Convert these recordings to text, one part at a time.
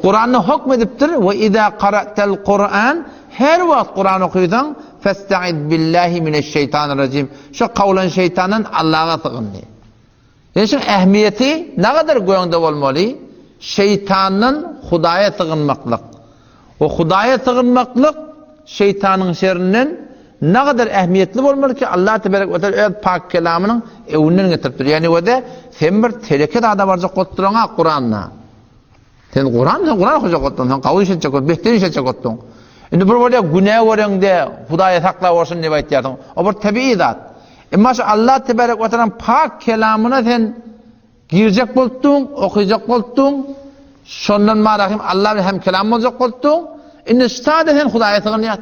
Kuranda hokm edipdir, Ve iza qara'tel Kur'an, her wagt Kuran okysaň, festaiz billahi mineşşeýtanirrajim. Şo kawlan şeýtandan Allaha sygyn diýip. Ýöne şuň ähmiýeti nagadar göňde bolmaly, şeýtandan Hudaýa sygynmaklyk. We Hudaýa sygynmaklyk şeýtanyň şerinden nagadar ähmiýetli bolmaly ki, Allah teberek we teala öz pak kelamynyň öwünden getiripdir. Ýagny wede sen bir teleke zada barjak bolup duraňa Kuranda. Sen Kuran, sen Kuran okajak bolupdyň, sen gawy iş etjek bolup, betden iş etjek bolupdyň. Indi bir bolýar günä göreňde Hudaýa saklap bolsun diýip aýtýarsyň. O bir tebigy zat. Emma şu Allah tebarek we tealanyň pak kelamyna sen girjek bolupdyň, okyjak bolupdyň. Şondan marahim Allah bilen hem kelam boljak bolupdyň. Indi şu sada sen Hudaýa sygynýar.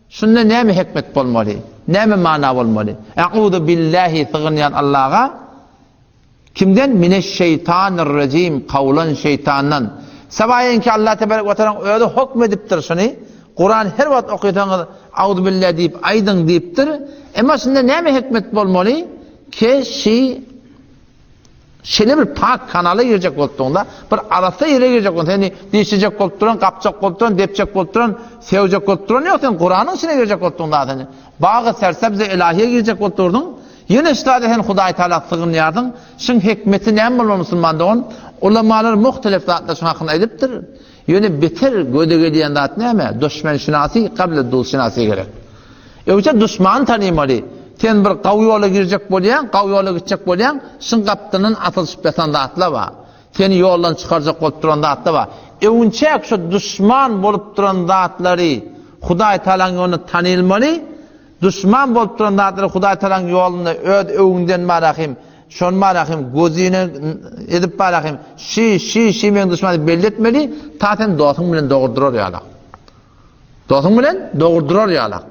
Şunda näme hikmet bolmaly? Näme mana bolmaly? A'uzu billahi sygynýan Allaha Kimden? Mineşşeýtanirrejim, kowlan şeýtandan. Sabaýynki Allah tebarek we tealanyň özi hokm edipdir şuny. Kuran her wagt okysaňyz Auzubilla diýip aýdyň diýipdir. Emma şunda näme hikmet bolmaly? Ke şi şeýle bir pak kanala girjek bolupdyňda, bir arassa ýere girjek bolupdyň, seni dişlejek bolup duran, gapjak bolup duran, depjek bolup duran, sewjek bolup duran ýok, sen Kuranyň içine girjek bolupdyň da seni. Bagy sersebze ilahiýe girjek bolup durdyň. Ýene ştada sen Hudaý Taala sygynýarsyň. Şuň hikmeti näme bolmaly musulman dogan? Ulamalar muhtelef zatlar şuň hakynda aýdypdyr. Ýöne beter göze gelýän zat näme? Duşmenşinasy gable dustşinasy gerek. Öwje duşmany tanymaly. Sen bir gawy ýola girjek bolýaň, gawy ýola gitjek bolýaň, şuň gapdalyndan asylyşyp ýatan zatlar bar. Seni ýoldan çykarjak bolup duran zatlar bar. Öwünçäk şu duşman bolup duran zatlary Hudaý Taalaň ýolunda tanylmaly. Duşman bolup duran zatlary Hudaý Tagalaň ýolunda öz öwüňden barahym, şony barahym, gözüne edip barahym, şi, şi, şi meň duşman diýip belli etmeli, ta sen dostuň bilen dogry durar ýalak. Dostuň bilen dogry durar ýalak.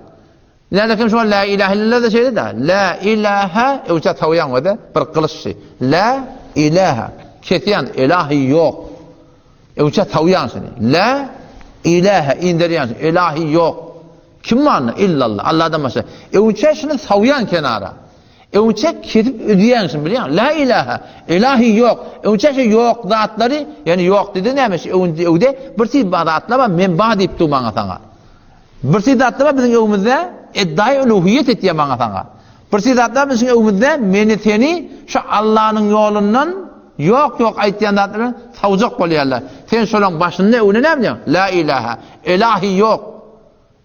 Nälekim şu la ilahe illallah da şeýle da. La ilahe öwçe tawýan öde bir gylyç şi. La ilahe kesýän ilahi ýok. Öwçe tawýan şini. La ilahe inderýän ilahi ýok. Kim barny? Illallah. Allahdan başga. Öwünçä şuny sawýan kenara. Öwünçä kesip üzýän şuny bilýän. La ilaha. Ilahi ýok. Öwünçä şu ýok zatlary, ýani ýok diýdi näme şu öwünde öwde bir siz bar zatlar bar, men bar diýip dur maňa saňa. Bir siz zatlar bar biziň öwümizde eddaýy uluhiýet etýär maňa saňa. Bir siz zatlar biziň öwümizde meni seni şu Allanyň ýolundan ýok ýok aýtýan zatlar bilen sawjak bolýarlar. Sen şolaň başynda öwüne näme diýýäň? La ilaha. Ilahi ýok.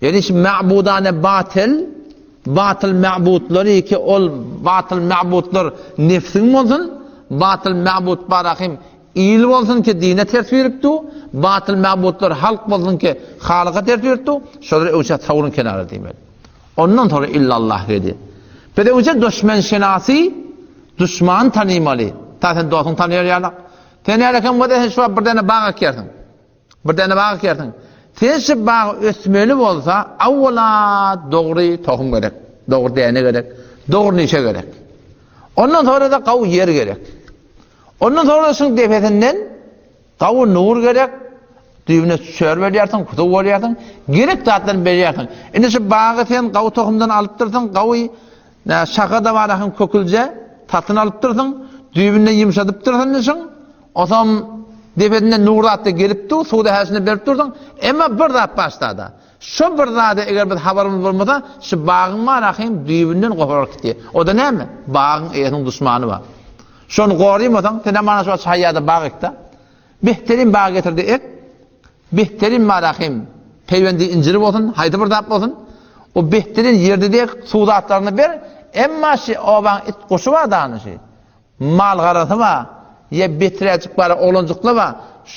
Ýagny şu ma'budane batyl, batyl ma'budlary ki ol batyl ma'budlar nefsiň bolsun, batyl ma'bud barahym il bolsun ki dine ters girip du, batyl ma'budlar halk bolsun ki halyka ters girip du, şolar öwçe sawrun kenara diýmeli. Ondan sonra illallah gelýär. Biz öwçe duşman şenasy, duşman tanymaly. Ta sen dostuň tanyar ýaly. Sen ýaly kim bolsa sen şu bir däne bag ekýärsiň. Bir däne bag ekersiň. Sen şu bag ösmeli bolsa, awwala dogry tohum gerek, dogry däne gerek, dogry nişe gerek. Ondan sonra da gawy ýer gerek. Ondan sonra da şuň depesinden gawy nur gerek. Düýbüne çör berýärsiň, suw bolýarsyň, gerek zatlaryny berýärsiň. Indi şu bagy sen gawy tohumdan alypdyrsyň, gawy şaha da bar ahym kökülje satyn alypdyrsyň, düýbünden ýumşadypdyrsyň şuň. Osam depesinden nur zatda gelip dur, suwda häşine berip durduň. Emma bir zat başda-da. Şo bir zada eger biz habarymyz bolmasa, şu bagyň bar ahym düýbünden goparyp gitýär. O-da näme? Bagyň eýesiniň duşmany bar. Şony gorymasaň, senem mana şu çaýýada bag ekde. Behterin bag getirdi ek. Behterin bar ahym peýwendi injiri bolsun, haýsy bir zat bolsun. O behterin ýerde de suw zatlaryny ber. Emma şi obaň it guşy bar dany şi. Mal-garasy bar, ýa beträjik bar, oglanjykly bar.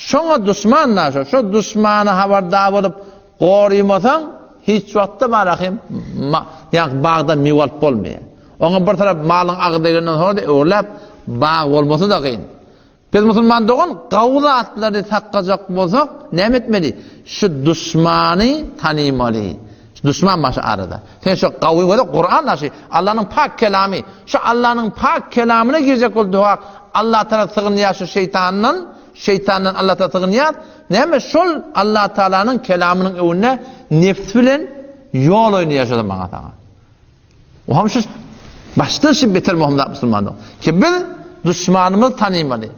Şoňa duşman-da şo. Şo duşmana habardar bolup gorymasaň, hiç wagtda bar ahym, ýaňky bagdan miwe alyp bolmaýar. Oňa bir tarap malyň agy degenden soňra-da öwrüläp, bag bolmasy-da kyn. Biz musulman dogan gawy zatlary saklajak bolsak, näme etmeli? Şu duşmany tanymaly. Duşman bar şu arada. Sen şu gawy göre Kur'an da şu Allah'ın pak kelamy. Şu Allah'ın pak kelamyna girjek bol dua. Allah Taala sygynýar şu şeytandan, şeytandan Allah Taala sygynýar. Näme şol Allah Taala'nyň kelamynyň öňünde nefs bilen ýol oýnaýar şu maňa saňa. O hem şu başdan şu beter muhim zat musulmanlar. Ki biz duşmanymyzy tanymaly.